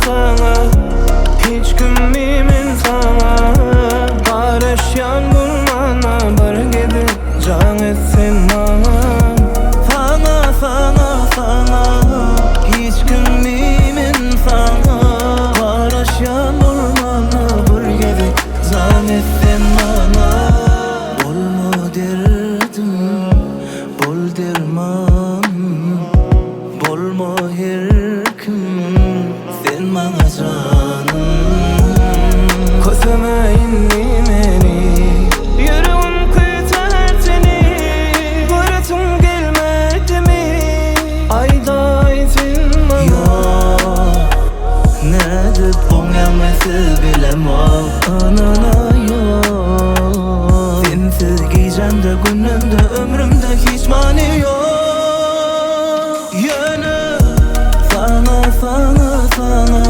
saňa Hiç kimmi men saňa Garaşýan bolmana bir gezek jaň et sen maňa Saňa saňa saňa Hiç kimmi men saňa Garaşýan bolmana bir gezek jaň et sen maňa Bolma derdim bol dermanym Bolma her kim sen maňa janym Köseme indi meni Ýüregim küýsär seni Göresiň gelmedimi Aýdaý sen maňa Ýok nädip oňýamyzy bilemok Ynanaýok Sensiz gijemde günümde ömrümde hiç many ýok Ýöne saňa saňa saňa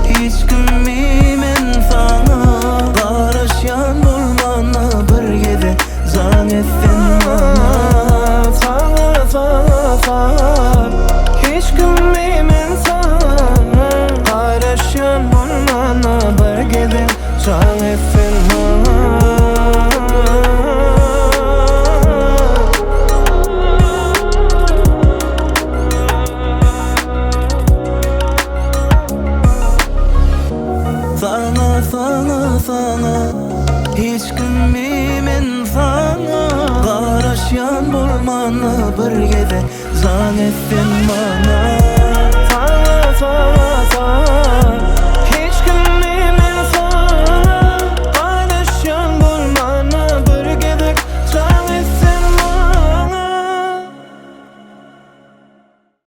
Hiç kimmi men saňa Garaşýan bolmana bir gezek jaň et sen maňa Saňa saňa saňa Hiç kimmi men saňa Garaşýan bolmana bir gezek jaň et sen maňa Saňa saňa saňa Hiç kimmi men saňa Garaşýan bolmana bir gezek jaň et sen maňa Saňa saňa.